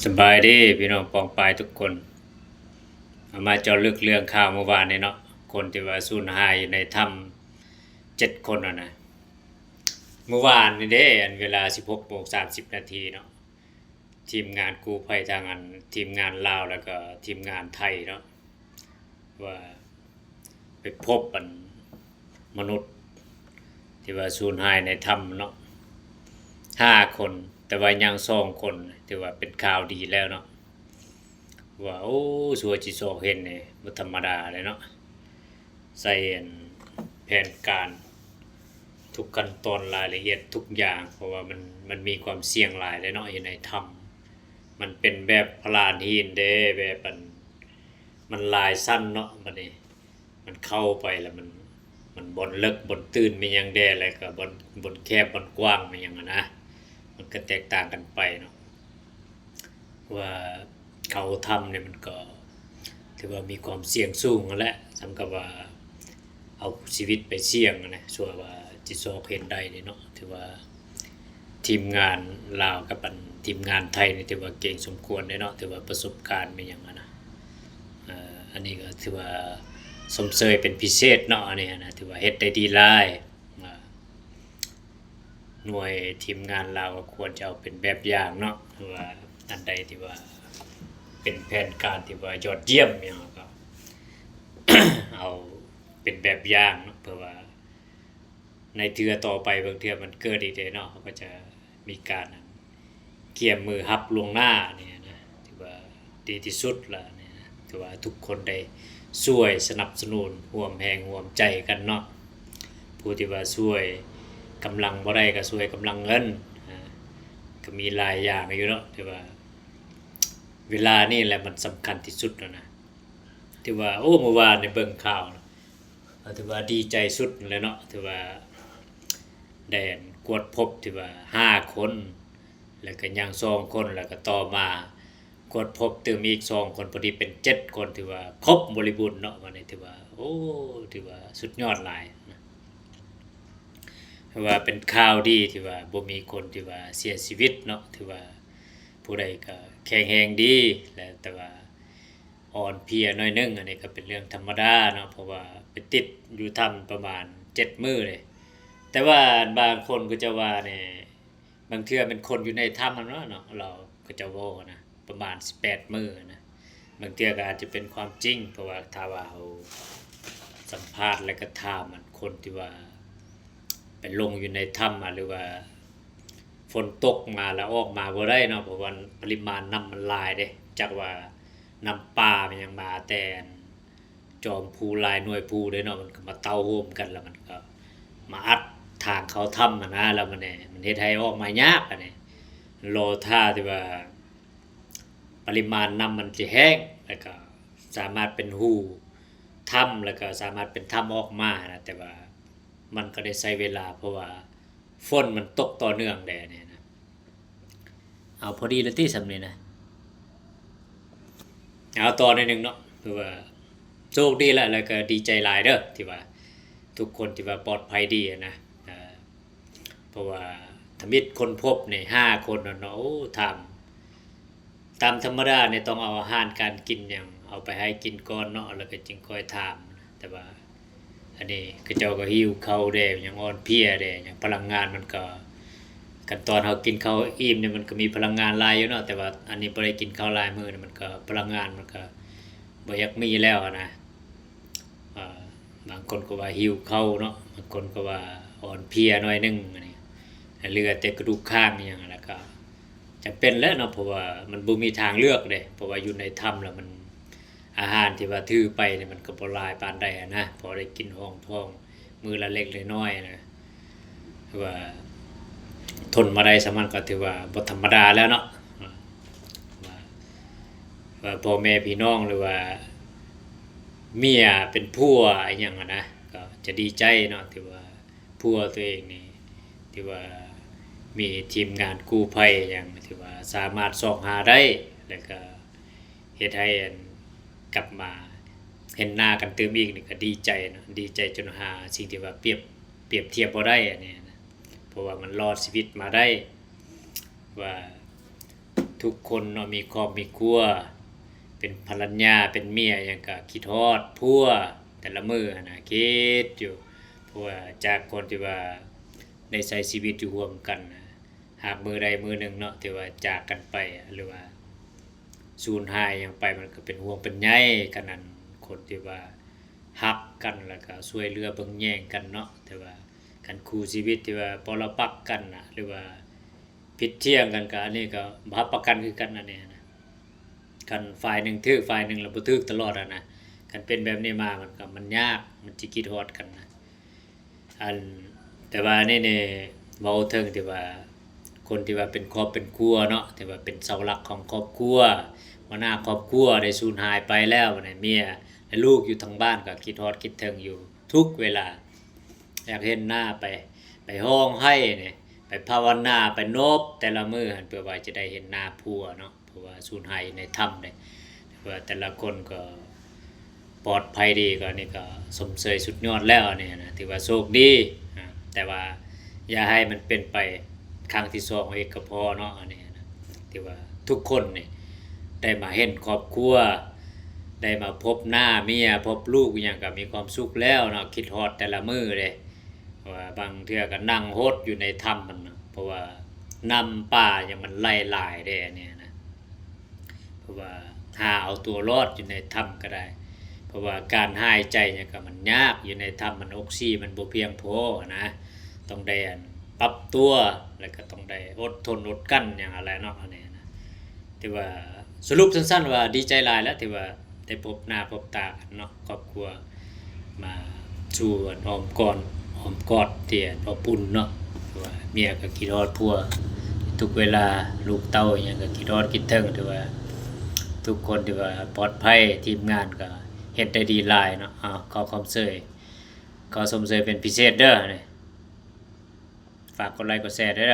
ສະບາຍດີພີ່ນ້ອງປ້ອງປາຍທຸກຄົນ. ເອົາມາເຈາະເລິກເລື່ອງຂ່າວມື້ວານນີ້ເນາະ, ຄົນທີ່ວ່າສູນຫາຍຢູ່ໃນຖ້ຳເຈັດຄົນຫັ້ນນະ. ມື້ວານນີ້ເດ້ ອັນເວລາສິບຫົກໂມງສາມສິບນາທີເນາະ, ທີມງານກູ້ໄພທາງອັນ ທີມງານລາວ ແລ້ວກໍທີມງານໄທເນາະ ວ່າໄປພົບອັນມະນຸດທີ່ວ່າສູນຫາຍໃນຖ້ຳເນາະ ຫ້າຄົນ, ແຕ່ວ່າຍັງສອງຄົນ ຖືວ່າເປັນຂ່າວດີແລ້ວເນາະ ວ່າ ໂອ້ ຊົ່ວຊິຊອກເຫັນນີ້ບໍ່ທຳມະດາເລີຍເນາະ. ໃສ່ອັນແຜນການທຸກຂັ້ນຕອນ ລາຍລະອຽດທຸກຢ່າງ ເພາະວ່າມັນ ມັນມີຄວາມສ່ຽງຫຼາຍເດ້ເນາະ ຢູ່ໃນຖ້ຳ. ມັນເປັນແບບພະລານຫີນເດ້ ແບບອັນ ມັນຫຼາຍຊັ້ນເນາະ. ບັດນີ້ມັນເຂົ້າໄປແລ້ວ ມັນ ມັນບ່ອນເລິກ ບ່ອນຕື້ນ ມີຫຍັງແດ່ ແລ້ວກໍບ່ອນ ບ່ອນແຄບ ບ່ອນກວ້າງ ມີຫຍັງຫັ້ນນະ, ມັນກໍແຕກຕ່າງກັນໄປເນາະ. ວ່າເຂົ້າຖ້ຳນີ້ມັນກໍຖືວ່າມີຄວາມສ່ຽງສູງຫັ້ນແຫຼະ, ສ່ຳກັບວ່າເອົາຊີວິດໄປສ່ຽງຫັ້ນນະ ຊົ່ວວ່າຊິຊອກເຫັນໄດ້ນີ້ເນາະ. ຖືວ່າທີມງານລາວກັບອັນທີມງານໄທນີ້ ຖືວ່າເກັ່ງສົມຄວນເດ້ເນາະ, ຖືວ່າປະສົບການແມ່ນຫຍັງຫັ້ນນະ. ເອີ ອັນນີ້ກໍຖືວ່າຊົມເຊີຍເປັນພິເສດເນາະ, ອັນນີ້ຫັ້ນນະ ຖືວ່າເຮັດໄດ້ດີຫຼາຍ. ວ່າ ໜ່ວຍທີມງານລາວກໍຄວນຈະເອົາເປັນແບບຢ່າງເນາະ, ຄືວ່າອັນໃດທີ່ວ່າເປັນແຜນການທີ່ວ່າຍອດຢ້ຽມຫຍັງ ເຮົາກໍເອົາເປັນແບບຢ່າງເນາະ, ເພື່ອວ່າໃນເທື່ອຕໍ່ໄປບາງເທື່ອມັນເກີດອີກເດ້ເນາະ, ເຮົາກໍຈະມີການ ກຽມມືຮັບລ່ວງໜ້ານີ້ນະ ຖືວ່າດີທີ່ສຸດລະນີ້ນະ, ຖືວ່າທຸກຄົນໄດ້ຊ່ວຍສະໜັບສະໜູນ ຮ່ວມແຮງຮ່ວມໃຈກັນເນາະ. ຜູ້ທີ່ວ່າຊ່ວຍກຳລັງບໍ່ໄດ້ກໍຊ່ວຍກຳລັງເງິນ, ອາ ກໍມີຫຼາຍຢ່າງຢູ່ເນາະ, ແຕ່ວ່າເວລານີ້ແຫຼະມັນສຳຄັນທີ່ສຸດແລ້ວນະ. ຖືວ່າ ໂອ້ ມື້ວານນີ້ເບິ່ງຂ່າວ ຖືວ່າດີໃຈສຸດແລ້ວເນາະ, ຖືວ່າໄດ້ກວດພົບ ຖືວ່າຫ້າຄົນ ແລ້ວກໍຍັງສອງຄົນ, ແລ້ວກໍຕໍ່ມາກວດພົບຕື່ມອີກສອງຄົນ, ພໍດີເປັນເຈັດຄົນ, ຖືວ່າຄົບບໍລິບູນເນາະ. ວັນນີ້ຖືວ່າ ໂອ້ ຖືວ່າສຸດຍອດຫຼາຍນະ, ຖືວ່າເປັນຂ່າວດີ ທີ່ວ່າບໍ່ມີຄົນທີ່ວ່າເສຍຊີວິດເນາະ, ຖືວ່າຜູ້ໃດກໍແຂງແຮງດີແຫຼະ, ແຕ່ວ່າ ອ່ອນເພຍໜ້ອຍໜຶ່ງ, ອັນນີ້ກໍເປັນເລື່ອງທຳມະດາເນາະ, ເພາະວ່າໄປຕິດຢູ່ຖ້ຳປະມານເຈັດມື້ເດ້. ແຕ່ວ່າບາງຄົນເຂົາເຈົ້າວ່ານີ້ ບາງເທື່ອແມ່ນຄົນຢູ່ໃນຖ້ຳຫັ້ນເນາະ, ລາວເຂົາເຈົ້າເວົ້ານະ ປະມານສິບແປດມື້ນະ. ບາງເທື່ອກໍອາດຈະເປັນຄວາມຈິງ, ເພາະວ່າຖ້າວ່າເຮົາສຳພາດ ແລ້ວກໍຖາມອັນຄົນທີ່ວ່າໄປລົງຢູ່ໃນຖ້ຳ ຫຼືວ່າຝົນຕົກມາແລ້ວອອກມາບໍ່ໄດ້ເນາະ, ເພາະວ່າປະລິມານນ້ຳມັນຫຼາຍເດ້, ຈັກວ່າ ນ້ຳປ່າມັນຍັງມາແຕ່ອັນຈອມພູຫຼາຍໜ່ວຍພູເດ້ເນາະ, ມັນກໍມາເຕົ້າໂຮມກັນ ແລ້ວມັນກໍມາອັດທາງເຂົ້າຖ້ຳຫັ້ນນະ, ແລ້ວມັນ ມັນເຮັດໃຫ້ອອກມາຍາກ. ອັນນີ້ລໍຖ້າທີ່ວ່າປະລິມານນ້ຳມັນຈະແຫ້ງ ແລ້ວກໍສາມາດເປັນຮູຖ້ຳ ແລ້ວກໍສາມາດເປັນຖ້ຳອອກມານະ, ແຕ່ວ່າມັນກໍໄດ້ໃຊ້ເວລາ ເພາະວ່າ ຝົນມັນຕົກຕໍ່ເນື່ອງແດ່ນີ້ນະ. ເອົາ ພໍດີແລ້ວຕິສ່ຳນີ້ນະ. ເອົາ ຕໍ່ໜ້ອຍໜຶ່ງເນາະ, ຄືວ່າໂຊກດີແຫຼະ ແລ້ວກໍດີໃຈຫຼາຍເດີ ທີ່ວ່າທຸກຄົນທີ່ວ່າປອດໄພດີນະ. ເພາະວ່າທຳອິດຄົ້ນພົບນີ້ຫ້າຄົນເນາະ, ໂອ້ ຖາມ ຕາມທຳມະດານີ້ຕ້ອງເອົາອາຫານການກິນຫຍັງເອົາໄປໃຫ້ກິນກ່ອນເນາະ, ແລ້ວກໍຈຶ່ງຄ່ອຍຖາມ. ແຕ່ວ່າອັນນີ້ເຂົາເຈົ້າກໍຫິວເຂົ້າແດ່ ຫຍັງອ່ອນເພຍແດ່ ຫຍັງ ພະລັງງານມັນກໍ ຄັນຕອນເຮົາກິນເຂົ້າອີ່ມນີ້ມັນກໍມີພະລັງງານຫຼາຍຢູ່ເນາະ, ແຕ່ວ່າອັນນີ້ບໍ່ໄດ້ກິນເຂົ້າຫຼາຍມື້ນີ້ ມັນກໍ ພະລັງງານມັນກໍບໍ່ຢາກມີແລ້ວນະ. ອ່າ ບາງຄົນກໍວ່າຫິວເຂົ້າເນາະ, ບາງຄົນກໍວ່າອ່ອນເພຍໜ້ອຍໜຶ່ງ, ອັນນີ້ເຫຼືອແຕ່ກະດູກຂ້າງອີ່ຫຍັງ, ແລ້ວກໍຈຳເປັນແຫຼະເນາະ, ເພາະວ່າມັນບໍ່ມີທາງເລືອກເດ້, ເພາະວ່າຢູ່ໃນຖ້ຳແລ້ວມັນ ອາຫານທີ່ວ່າຖືໄປນີ້ມັນກໍບໍ່ຫຼາຍປານໃດຫັ້ນນະ, ພໍໄດ້ກິນຮອງທ້ອງມື້ລະເລັກລະນ້ອຍນະ. ຄືວ່າທົນມາໄດ້ສ່ຳນັ້ນກໍຖືວ່າບໍ່ທຳມະດາແລ້ວເນາະ, ວ່າ ວ່າພໍ່ແມ່ພີ່ນ້ອງ ຫຼືວ່າເມຍເປັນຜົວອີ່ຫຍັງຫັ້ນນະ ກໍຈະດີໃຈເນາະ, ຖືວ່າຜົວຕົວເອງນີ້ ຖືວ່າມີທີມງານກູ້ໄພຫຍັງ ຖືວ່າສາມາດຊອກຫາໄດ້ ແລ້ວກໍເຮັດໃຫ້ອັນ ກັບມາເຫັນໜ້າກັນຕື່ມອີກນີ້ກໍດີໃຈເນາະ, ດີໃຈຈົນຫາສິ່ງທີ່ວ່າປຽບ ປຽບທຽບບໍ່ໄດ້ອັນນີ້ນະ, ເພາະວ່າມັນລອດຊີວິດມາໄດ້ ວ່າ ທຸກຄົນເນາະ ມີຄອບມີຄົວ ເປັນພັນລະຍາ ເປັນເມຍຫຍັງກະຄິດຮອດຜົວແຕ່ລະມື້ຫັ້ນນະ ຄິດຢູ່ ເພາະວ່າຈາກຄົນທີ່ວ່າໄດ້ໃຊ້ຊີວິດຢູ່ຮ່ວມກັນນະ ຫາກມື້ໃດມື້ໜຶ່ງເນາະ ທີ່ວ່າຈາກກັນໄປ ຫຼືວ່າສູນຫາຍຫຍັງໄປ ມັນກະເປັນຫ່ວງເປັນໃຍ ຄັນອັນຄົນທີ່ວ່າຮັກກັນ ແລ້ວກະຊ່ວຍເຫຼືອເບິ່ງແຍງກັນເນາະ ແຕ່ວ່າຄັນຄູ່ຊີວິດທີ່ວ່າປໍລະປັກກັນນະ ຫຼືວ່າ ຜິດຖຽງກັນກະ ອັນນີ້ກະຮັບປະກັນຄືກັນ ອັນນີ້ນະ ຄັນຝ່າຍໜຶ່ງຖືກ ຝ່າຍໜຶ່ງລະບໍ່ຖືກຕະຫຼອດຫັ້ນນະ ຄັນເປັນແບບນີ້ມາ ມັນກະ ມັນຍາກ ມັນຊິຄິດຮອດກັນນະ ອັນ ແຕ່ວ່າອັນນີ້ນີ້ ເວົ້າເຖິງທີ່ວ່າ ຄົນທີ່ວ່າເປັນຄອບເປັນຄົວເນາະ ທີ່ວ່າເປັນເສົາຫຼັກຂອງຄອບຄົວ ຫົວໜ້າຄອບຄົວໄດ້ສູນຫາຍໄປແລ້ວ ບັດນີ້ເມຍ ແລະ ລູກຢູ່ທາງບ້ານກະຄິດຮອດຄິດເຖິງຢູ່ທຸກເວລາ ຢາກເຫັນໜ້າ ໄປ ໄປຮ້ອງໄຫ້ນີ້ ໄປພາວະນາ ໄປນົບແຕ່ລະມື້ຫັ້ນ ເພື່ອວ່າຈະໄດ້ເຫັນໜ້າຜົວເນາະ ເພາະວ່າສູນຫາຍຢູ່ໃນຖ້ຳເດ້ ຖືວ່າແຕ່ລະຄົນກໍປອດໄພດີ ກໍນີ້ກໍຊົມເຊີຍສຸດຍອດແລ້ວ ອັນນີ້ນະ ຖືວ່າໂຊກດີ ອາ ແຕ່ວ່າຢ່າໃຫ້ມັນເປັນໄປຄັ້ງທີສອງອີກກໍພໍເນາະ ອັນນີ້ນະ ຖືວ່າທຸກຄົນນີ້ໄດ້ມາເຫັນຄອບຄົວ ໄດ້ມາພົບໜ້າເມຍ ພົບລູກອີ່ຫຍັງກໍມີຄວາມສຸກແລ້ວເນາະ ຄິດຮອດແຕ່ລະມື້ເດ້ ເພາະວ່າບາງເທື່ອກໍນັ່ງຫົດຢູ່ໃນຖ້ຳຫັ້ນນະ ເພາະວ່ານ້ຳປ່າຫຍັງມັນໄຫຼຫຼາຍເດ້ ອັນນີ້ນະ ເພາະວ່າຫາເອົາຕົວລອດຢູ່ໃນຖ້ຳກໍໄດ້ ເພາະວ່າການຫາຍໃຈຫຍັງກໍມັນຍາກ ຢູ່ໃນຖ້ຳມັນອົກຊີມັນບໍ່ພຽງພໍນະ ຕ້ອງໄດ້ອັນປັບຕົວ ແລ້ວກໍຕ້ອງໄດ້ອົດທົນອົດກັ້ນຫຍັງຫັ້ນແຫຼະເນາະ ອັນນີ້ນະ ຖືວ່າສະຫຼຸບສັ້ນໆວ່າດີໃຈຫຼາຍແລ້ວ ທີ່ວ່າໄດ້ພົບໜ້າພົບຕາກັນເນາະ ຄອບຄົວ ມາສູ່ອ້ອມກອດ ອ້ອມກອດທີ່ອັນອົບອຸ່ນເນາະ ເພາະວ່າເມຍກໍຄິດຮອດຜົວທຸກເວລາ ລູກເຕົ້າອີ່ຫຍັງກໍຄິດຮອດຄິດເຖິງ ຖືວ່າທຸກຄົນຖືວ່າປອດໄພ ທີມງານກໍເຮັດໄດ້ດີຫຼາຍເນາະ ເອົາ ຂໍຄວາມເຊີຍ ຂໍຊົມເຊີຍເປັນພິເສດເດີ ນີ້ ຝາກກົດໄລກົດແຊເດີ.